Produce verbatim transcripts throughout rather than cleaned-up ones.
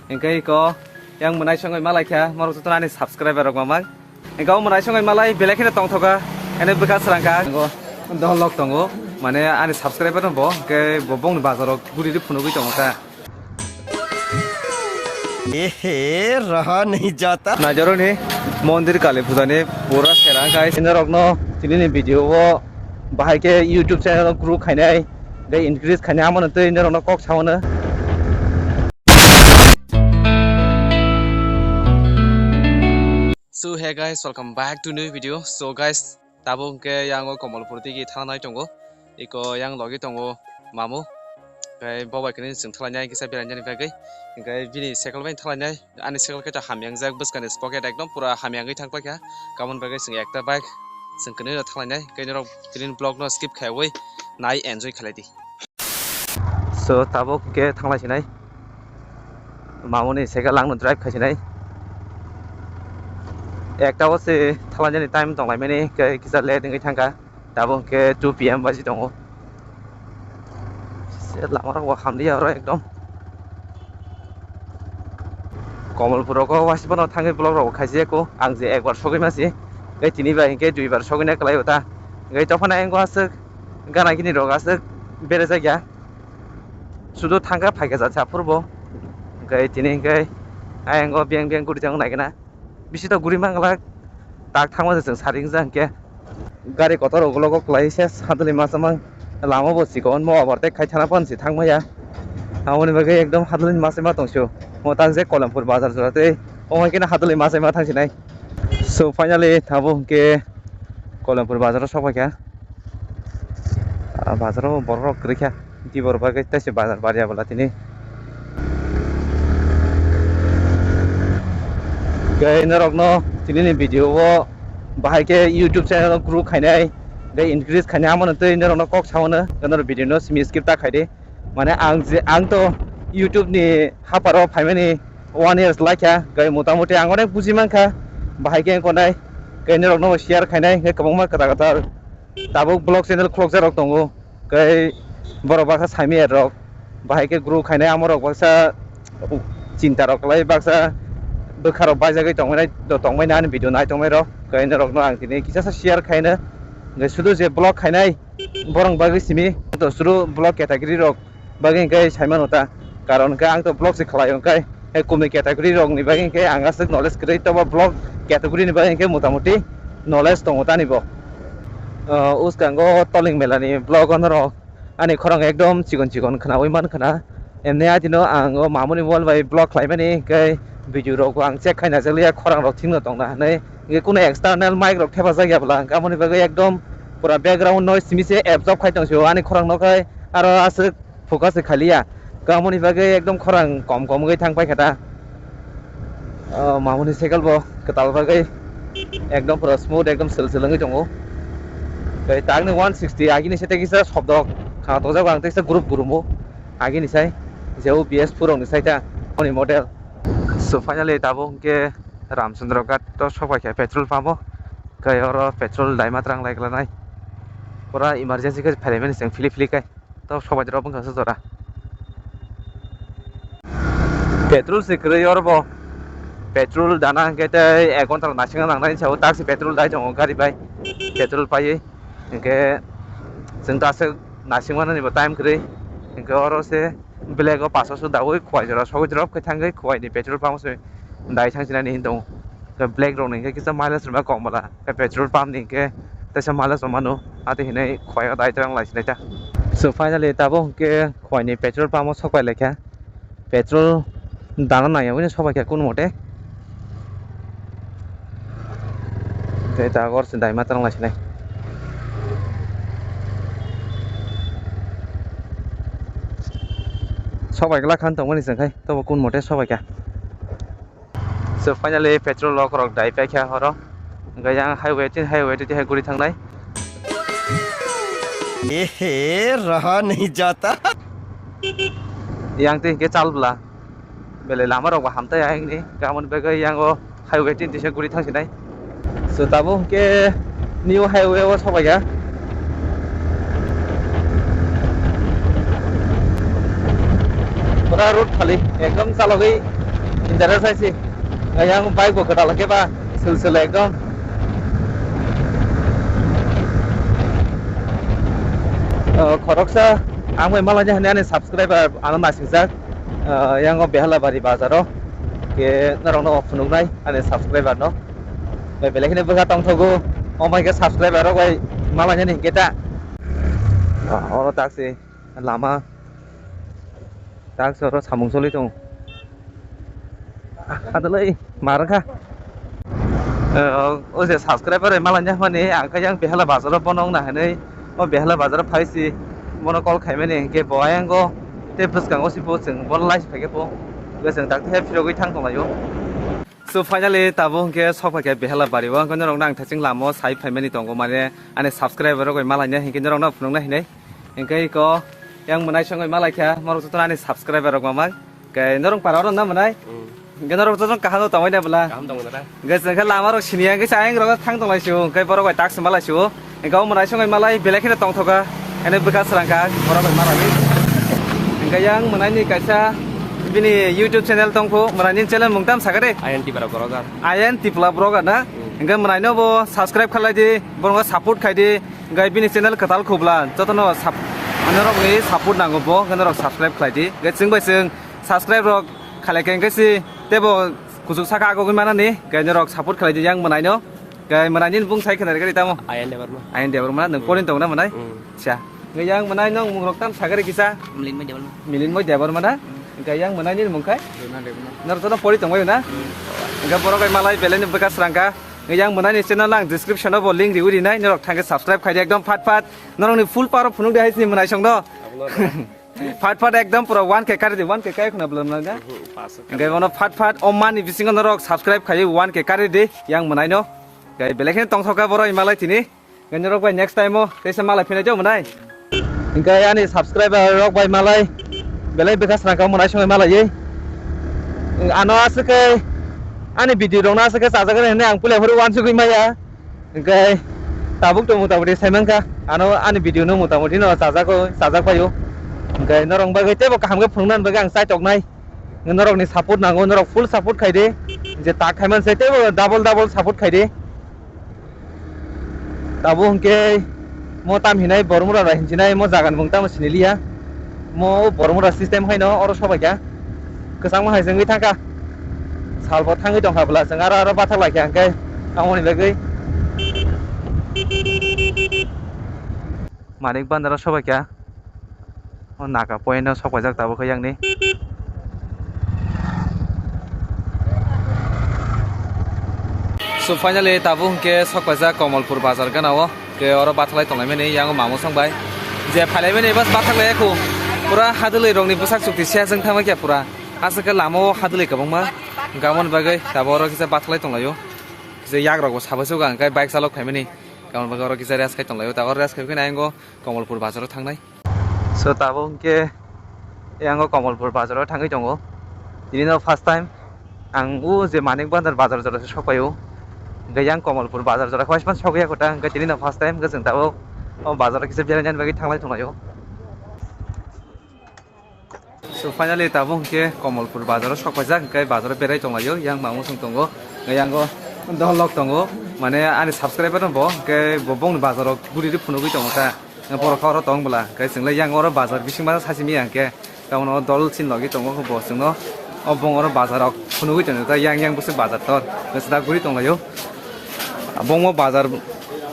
Hingke iko yang mwnai songwi malai kha, morok joto ani subscriber rok mamang. Hingke o mwnai songwi malai belai kheno tongthoka, ene bwkha srang kha. Hingke dohor lok tongo, mane ani subscriber no bo, hingke bo bongni bazar rok guri ri phunugwi tongo ta. Ehe, raha nahi jata. Naijaro ni mondir Kali puja ni pura sera kha. Ino rok no tini ni video o bahai khe YouTube channel grow khainai, tei increase khainai, amo no tei ino rok no kok sao no. So hey guys, welcome back to new video. So guys, tabuk hwnkhe yang o Komolpur digi thangnai tongo, iko yang logi tongo mamu, hwnkhe bo bai khe chwng thanglainai kisa berainani bagwi, hwnkhe bini cycle bai thanglainai, ani cycle khe to hamya wngjak, bwskangni sprocket ekdom pura hamya wngwi thangpaikha, aboni bagwi chwng ekta bike chwng kwnwi rw thanglainai, hwnkhe norok tini vlog no skip khaiwi nai enjoy khlaidi. So tabuk hwnkhe thanglai sinai. Mamuni cycle langno drive khai sinai. Ekta o se thanglai jani time tong lai mani, hwnkhe kisa late wngwi thangkha. Tabuk hwnkhe two P M baji tongo. Se lama rok bo hamliya oro ekdom. Komolpur rogo waisa phano thangwi vlog rok bo khaisi ya ko. Ang je ekbar sogwi masi. Hwnkhe tini bai hwnkhe duibar sogwi na kwlai o ta. Hwnkhe tophana engko aswk gana gini rok aswk berajak ya. Sudu thangkha phaikha jat saphur bo. Hwnkhe tini hwnkhe ayang o beng beng guri tong naikhe na. Bisi to guri manglak. Tak thangma se chwng saring ja hwnkhe. Gari kotor rok ulo kok kwlai se hadwlwi masa mang. Lama bo chikon mo overtake khai thana phan se thangma ya. Aboni bagwi ekdom hadwlwi masa ma tong sio. Mo tang je Kolempur bazar jora tei omo khe hadwlwi masa ma thang sinai. So finally tabuk hwnkhe Kolempur bazar o sok paikha. Ah, bazar o borok rok kwrwi kha. Tibor bagwi tei se bazar bariya bwla tini. Tei norok no tini ni video o bahai khe YouTube channel o grow khainai, tei increase khainai, amo no tei norok no kok sao no, norok video no simi skip ta khaidi. Mane ang je, ang to YouTube ni haparo phaimani one years laikha, tei motamuti ang onek buji mankha, bahai khe wngkha nai, tei norok no share khainai, hwnkhe kwbangma kwtal kwtal. Tabuk vlog channel khulokjak rok tongo, tei borok baksa saimaya rok, bahai khe grow khainai, amo rok baksa chinta rok kwlai, baksa bwkha rok baijagwi tongmani, tongmani ani video nai tongmani rok, tei norok no ang tini kisa sa share khaina, tei sudu je vlog khainai borok bagwi simi to sudu vlog category rok bagwi hwnkhe saimano ta, karon hwnkhe ang to vlog se khlai hwnkhe, he kumui category rokni bagwi hwnkhe ang aswk knowledge kwrwi, tobo vlog category ni bagwi hwnkhe motamuti knowledge tongo tani bo. Ah, uskango Toling Mela ni vlog o norok ani khorang ekdom chikon chikon khwnaui man khwna, emni atino ang o mamuni mobile bai vlog khlaimani hwnkhe video rok ang check khaina jakliya, khorang rok thikno tongna hinwi, hwnkhe kunu external mic rok thepajak ya bwla, hwnkhe aboni bagwi ekdom pura background noise simi se absorb khai tong sio ani khorang no khai. Aro aswk focus se khaliya. Kamoni bagwi ekdom khorang kom kom wngwi thang paikha ta. O mamuni cycle bo kwtal bagwi ekdom pura smooth, ekdom sil sil wngwi tongo. Tei takni one sixty agini se tei kisa sobdo khna tongjago ang, tei kisa group group o agini sai je o B S four rokni sai ta oni model. So finally tabuk hwnkhe Ramchandra Ghat o sok paikha petrol pump o, tei oro petrol daima twlang lai glanai pura emergency khe phaimani chwng philip philip khai. Tok sobai rok bwkha se jora. Petrol se kwrwi oro bo. Petrol dana hwnkhe tei ek ghonta rok naisingna nangnai, sabo tak se petrol dai tongo gari bai. Petrol paiwi hwnkhe chwng ta aswk naising mani bo time kwrwi. Hwnkhe oro se black o paso se daui khwlai jora sogwi jora khe thangwi khwlai ni petrol pump o se dai thang sinani hin tongo. Black rok ni hwnkhe kisa mileage rwma kom bwla, tei petrol pump ni hwnkhe teisa mileage rwmano, ati hinwi khwlai o dai twlang lai sinai ta. So finally tabuk hwnkhe khwlai ni petrol pump o sok pai lai kha, petrol dana nang ya wngwi sok pai kha kunu mote, tei ta gor se dai ma twlang lai sinai. Sok pai glak khan tongmani chwng khai tobo kunu mote sok pai kha. So finally petrol rok rok dai paikha oro. Hwnkhe yang highway tin highway twi hai guri thangnai. Ehe, raha nahi jata. Yang twi hwnkhe chal bwla. Belai lama rok bo hamtai hai hwnkhe. Kamoni bagwi yang o highway tin tisa guri thangsinai. So tabuk hwnkhe new highway o sobaikha. Pura road khali ekdom chalogwi Interest hai si. Yang bike bo kwtal khe ba, sul sul ekdom. Oh, khoroksa ang bai malanya hwnwi ani subscriber ano naisingchak. Oh, yang o Behalabari bazaro. Ke norokno phunuknai ani subscriber no. Bai belai kheno bwkha tongthogo. O mai khe subscriber rok bai malanya ni hwnkhe ta. Ah, oro taksi lama. Taksi oro samung choli tongo. Adolai, marwkha. Eh, o, o je subscriber bai malanya hwnwi, ang khe yang Behala bazaro bono wngna hwnwi, o Behala bazaro phaisi, bono call khaimani, hwnkhe bo ayang o, tei bwskango si bo chwng bono laisi phaikhe bo, hwnkhe chwng dakti hai phirogwi thang tonglaio. So finally, tabuk hwnkhe sok phaikha Behala bari o, hwnkhe norokno ang thaiching lama o sai phaimani tongo, mane ani subscriber rok bai malanya, hwnkhe norokno phunukna hinwi. Hwnkhe iko yang mwnai songwi malaikha, morok jotono ani subscriber rok mamang. Khe norok para oro na mwnai? Hmm. Hwnkhe norok jotono kaham tongwi na bwla? Kaham tongo nara. Hwnkhe chwng khe lama rok siniya hwnkhe sa ayang rok thang tonglai sio, hwnkhe borok bai taksi malai sio. Hwnkhe o mwnai songwi malai belai kheno tongthoka. Hwnkhe bwkha srangkha borok bai malai. Hwnkhe yang mwnai ni kaisa bini YouTube channel tongkho, mwnai ni channel mung tam sakha de? Ayan Tipra Vlogger. Ayan Tipra Vlogger na? Hmm. Hwnkhe mwnai no bo subscribe khalai di, borok no support khai di. Hwnkhe bini channel kwtal khubla, jotono sub-, norokni support nango bo, hwnkhe norok subscribe khlai di. Hwnkhe chwng bai chwng subscribe rok khalai khe hwnkhe si teibo kuchuk saka agogwi manani, hwnkhe norok support khlai di yang mwnaino. Hwnkhe mwnaini bung sai khna rwgwi tamo? Ayan Debbarma. Ayan Debbarma, nwng Hmm. porin tongna mwnai? Hmm. Cha. Hwnkhe yang mwnai nwng mungrok tam sagari kisa? Milinmoi Debbarma. Milinmoi Debbarma na? Hmm. Hwnkhe yang mwnaini mung khai? Runa Debbarma. Norok jotono pori tongbai na? Hmm. Hwnkhe borok bai malai belai ni bwkha srangkha. Yang mwnai ni channel ang description o bo link riwi rinai, norok thangwi subscribe khai di ekdom phat phat. Norok ni full power phunuk di hai sini mwnai song do. Phat phat ekdom pura one K kari di, one K kai khuna belum na. Hwnkhe bono phat phat o mani bisingo norok subscribe khai one K kari di yang mwnai no. Hwnkhe belai kheno tongthok kha borok himalai tini. Hwnkhe norok bai next time o teisa malai phinai do mwnai. Hwnkhe ani subscriber rok bai malai belai bwkha srangkha mwnai songwi malaiwi. Ano aswk khe ani video rokno aswk khe chajaknai hwnwi ang puila phuru uansugwi maya. Hwnkhe tabuk to motamoti sai mankha ano ani video no motamoti no chajak o, chajak paio. Hwnkhe norok bagwi teibo kaham khe phunuknani bagwi ang chaitoknai. Norokni support nango, norok full support khai di. Je tak khai man se teibo double double support khai di. Tabuk hwnkhe mo tam hinai Bormura bai hinjinai mo jaga ni mung tamo siniliya. Mo Bormura system haino oro sobaikha. Kwchangma hai chwngwi thangkha. Salbo thangwi tongkha bwla chwng aro aro bathak laikha hwnkhe tamoni bagwi. Manik Bandar o sobaikha. O naga point o sok paijak tabuk khe yang ni. So finally tabuk hwnkhe sok paijak Komolpur bazar gana o. Ke oro bathalai tonglai mani yang o mamu song bai. Je phailai mani bas bathak lai khu. Pura hadwlwi rok ni bwsak chukti se jeng thangma khe pura. Aswk khe lama o hadwlwi kwbangma. Gamon bagwi tabuk oro kisa bathalai tonglaio. Kisa yak rok bo sabai suka hwnkhe bike chalok khai mani. Gamon bagwi oro kisa rest khai tonglaio. Tabuk rest khai khe nai ang o Komolpur bazar o thangnai. So tabuk hwnkhe yang o Komolpur bazar o thangwi tongo. Tini no first time ang o je Manik Bandar bazar jora se sok paio. Hwnkhe yang Komolpur bazar jora khe waisman sok ya kota hwnkhe tini no first time hwnkhe chwng tabuk o bazar o kisa beraina bagwi thanglai tonglaio. So finally tabuk hwnkhe Komolpur bazar o sok paijak hwnkhe bazar o berai tonglaio yang mamu song tongo. Hwnkhe yang o dolok tongo mane ani subscriber no bo hwnkhe bo bongni bazar o guri ri phunugwi tongo ta. Borok khe oro tong bwla, hwnkhe chwng le yang oro bazar bising masa sachi manya hwnkhe, tamoni o dol chin logi tongo khe bo chwngno o bong oro bazar rok phunugwi tongo, ta yang yang bwswk bazar tor, hwnkhe swdak guri tonglaio. Bongmo bazar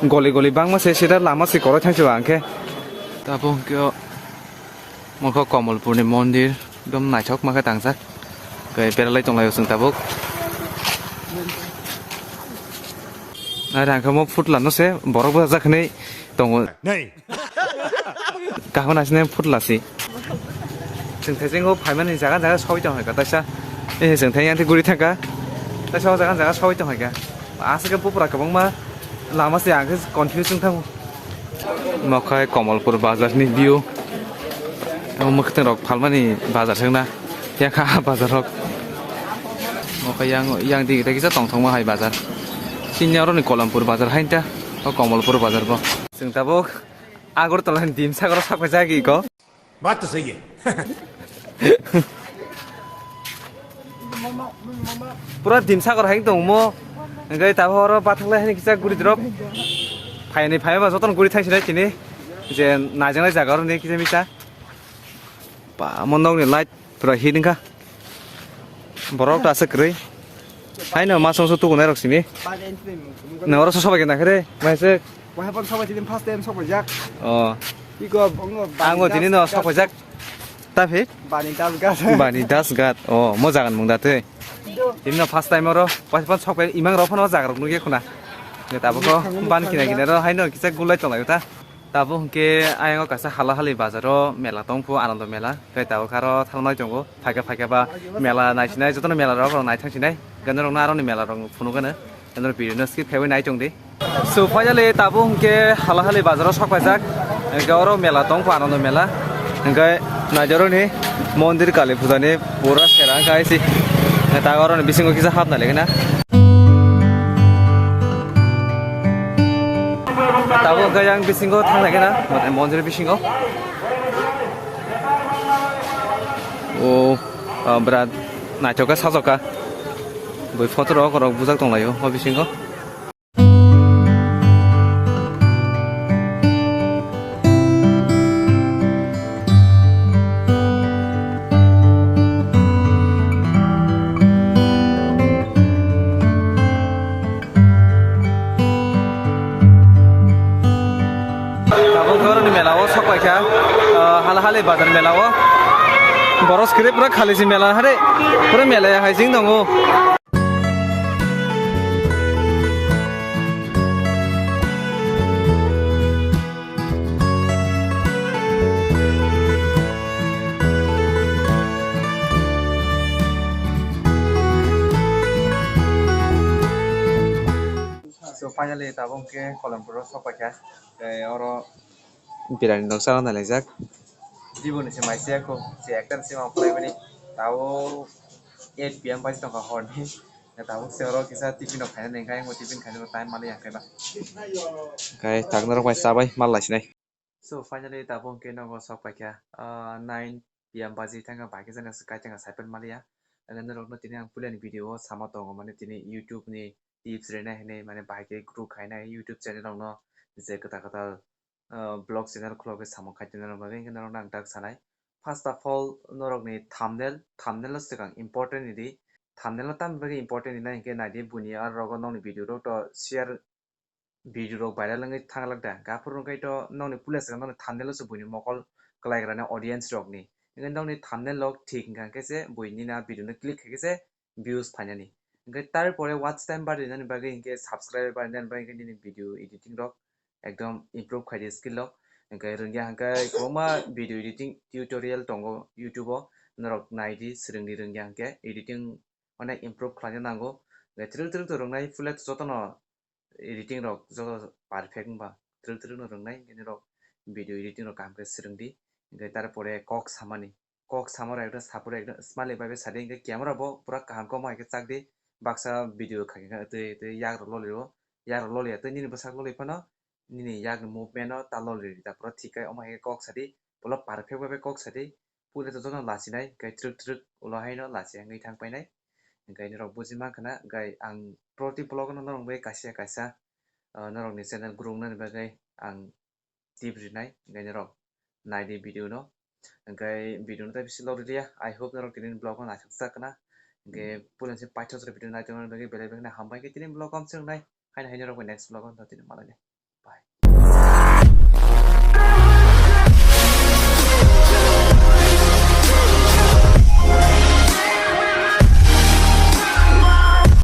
goli goli bangma se sida lama se kwrwi thangsi ba hwnkhe. Tabuk hwnkhe o mokho Komolpurni mondir. Ekdom naithok ma khe tangjak. Khe beralai tonglaio chwng tabuk. Are ang khe mo phutla no se borok bwsajak hinwi tongo. Nei. Kaham naisne phutla si. Chwng thai jenggo phaimani jaga jaga soi tong hai ka taisa. Eh, chwng thai yang guri thangka. Taisa o jaga jaga soi tong hai ka. Aswk khe bupra kwbangma lama se ang khe confuse wng thango. Nokhai Komolpur bazar ni view. Ang mwkhwtwng rok phalmani bazar se wngna. Yakha bazar rok. Nokhai yang, yang digi dagi kisa tongthokma hai bazar. Chini oro ni Komolpur bazar hai ta. O Komolpur bazar bo. Chwng tabuk Agartala ni dim sagoro sakpai jagi ko. Baat to sahi hai. Pura dimsakor hai tongmo. Hingke tabok oro bathang lai hai kisa guri drop. Phaini phaiba jotono guri thangsinai tini. Je najaknai jaga oroni kisa misa. Ba, mo nokni light pura hit wngkha. Borok ta aswk kwrwi. Haino ma songso tukunairok simi. Nang oro sosobai khe nangkhe de, maisek. Wahai phano sobai tini first time sobaijak. Oh. Iko, bongo, Ango bani tini no das, sobaijak. Taphik? Bani das gas. Bani das gat. Oh, mo jagan mung da tei. Tini no first time oro. Wahai phano sobai imang rok phano jaga rok nugya khuna. Ne tabuk ko ban kina kina ro haino kisa gulai tonglaio ta. Tabuk hwnkhe ayang o kaisa halahali bazar o mela tong phu, Anando mela. Tei tabuk aro thangnai tongo. Phaikha phaikha ba mela naisinai, jotono mela rok rok nai thangsinai. Gana rok no aroni mela rok phunuk gana. Gana rok video no skip khaiwi nai tong di. So finally tabuk hwnkhe halahali bazar o sok paijak. Hwnkhe oro mela tong phu, Anando mela. Hwnkhe naijoro ni mondir kali puja ni pura sera wngkha isi. Tabuk oro ni bisingo kisa hapna legena. Tabuk hwnkhe yang bisingo thang nai khe na, mane mondir bisingo. O, ah, berat naithok khe sajok kha. Bui photo rok, rok bujak tong lai o, o bisingo. Tabuk khe oroni mela o sok paikha, ah, halahali bazar mela o. Borok kwrwi pura khali se mela hare, pura mela ya hai sing tongo. So finally tabuk hwnkhe Kolampur o sok paikha. Tei oro birani noksa rok nailaijak. Jiboni se mai se ekho, se ekta se ma phlai bini. Tabuk eight P M bai tongkha horni. Tabuk se oro kisa tiffin rok khaina nengkha, ayang bo tiffin khaina time mali ya kaiba. Kai tak norok bai chabai mal lai sinai. So finally tabuk hwnkhe nogo sok paikha, ah, nine P M baji thangkha, bai khe jani aswk kaichangkha cycle maliya. Ang norokno tini ang puilani video o sama tongo, mane tini YouTube ni tips rwnai hinwi, mane bai khe grow khainai YouTube channel rokno je kwtal kwtal, ah, vlog channel khulogwi samung khai tongna bagwi hwnkhe norokno ang tak sanai. First of all, norokni thumbnail, thumbnail no swkang important ni di. Thumbnail no tamni bagwi important hinai hwnkhe naidi buini aro rogo nokni video rok to share video rok viral wngwi thanglak da. Aphuru wngkhe to nokni puila swkang nokni thumbnail o se buini mokol kwlaigrani audience rokni. Hwnkhe nokni thumbnail rok thik wngkha khe se bui nini a video no click khai khe se views phainani. Hwnkhe tarpore watch time barinani bagwi hwnkhe subscriber barinani bagwi hwnkhe nini video editing rok ekdom improve khai di skill rok. Hwnkhe rwngya hwnkhe kwbangma video editing tutorial tongo YouTube o, norok nai di, swrwng di rwngya hwnkhe editing onek improve khlaina nango. Hwnkhe twrwk twrwk to rwngnai puila jotono editing rok joto perfect wngba twrwk twrwk no rwngnai, hwnkhe norok video editing rok kaham khe swrwng di. Hwnkhe tarpore kok samani, kok sama rok ekdom sapor ekdom smile bai bai sadi, hwnkhe camera bo pura kaham khe omo hai khe chak di. Baksa video khai khe twi twi yak rok lolio, yak rok lolia twi nini bwsak loli phano nini yak ni movement no ta loli rwdi, ta pura thik khai omo hai khe kok sadi, puila perfect bai bai kok sadi. Puila to jotono lachinai, hwnkhe twrwk twrwk ulo haino lachi wngwi thang painai. Hwnkhe norok buji mankha na, hwnkhe ang proti vlog no norok bai kaisa kaisa, ah, norokni channel grow wngnani bagwi ang tip rinai, hwnkhe norok naidi video no. Hwnkhe video no tei bisi log riliya, I hope norok tini vlog no naithok jak khna. Hwnkhe puila se paithak jora video naitongmani bagwi belai belai kheno hambai, hwnkhe tini vlog o amswk wngnai, haino haino norok bai next vlog o tini malai nai.